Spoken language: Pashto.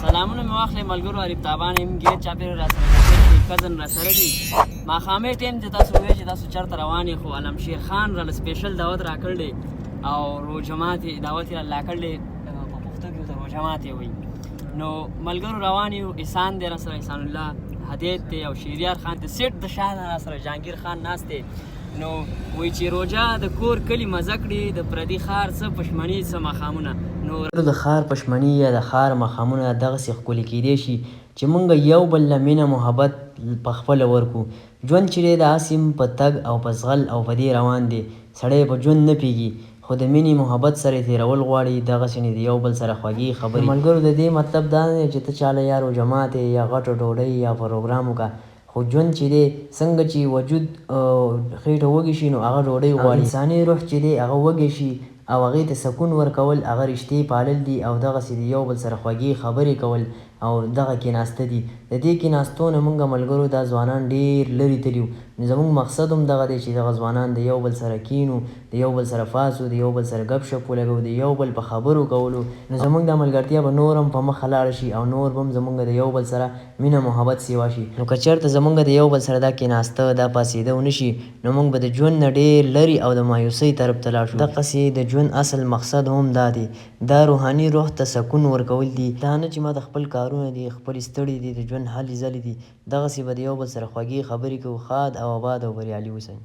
سلامونه مې واخلې ملګرو. عارف تابان هم ګیر چاپېره را سره کتل دي، کزن را سره دي. ماښامې ټایم دی، تاسو وویل چې تاسو چېرته روان یې، خو علم شیر خان راله سپیشل دعوت راکړ دی او روژه ماتې دعوت یې راله راکړ دی. په پښتو کې ورته روژه ماتې وایي. نو ملګرو روان یو، احسان دی را سره، احسان الله هدیت دی او شیریار خان د سیټ د شا نه را سره جهانګیر خان ناست دی. نو وایي چې روژه د کور کلي مزه کړي، د پردي ښار څه پښمني څه ماښامونه. نو د ښار پښمني یا د ښار ماښامونه دغسې ښکلي کېدی شي چې مونږ یو بل له مینه محبت په خپله ورکړو. ژوند چې دی دا هسې هم په تګ او په ځغل او په دې روان دی، سړی په ژوند نه پوهېږي خو د مینې محبت سره یې تېرول غواړي، دغسې نې د یو بل سره خوږې خبرې. نو ملګرو د دې مطلب دا نه دی چې ته چاله یا روژه ماتې یا غټه ډوډۍ یا پروګرام وکړه، خو ژوند چې دی څنګه چې وجود خېټه وږې شي نو هغه ډوډۍ غواړي، انساني روح چې دی هغه وږی شي او هغې ته سکون ورکول هغه رشتې پالل دي او دغسې د یو بل سره خوږې خبرې کول او دغه کیناسته دي. د دې کیناستو نه مونږ ملګرو دا ځوانان ډېر لرې تللي وو، نو زمونږ مقصد هم دغه دی چې دغه ځوانان د یو بل سره کینو، د یو بل سره پاڅو، د یو بل سره ګپ شپ ولګوو، د یو بل په خبرو کولو، نو زمونږ دا ملګرتیا به نور هم په مخه لاړه شي او نور به هم زمونږ د یو بل سره مینه محبت سیوا شي. نو که چېرته زمونږ د یو بل سره دا کیناسته، دا پاڅېده ونه شي نو مونږ به د ژوند نه ډېر لرې او د مایوسۍ طرف ته لاړ شو. دقسې د ژوند اصل مقصد هم دا دی، دا روحاني روح ته سکون ورکول دي، دا نه چې ماته خپل کارونه دي، خپلې ستړې دي، د ژوند هلې ځلې دي، دغسې به د یو بل سره خوږې خبرې کوو. ښاد او اباد او بریالي اوسئ.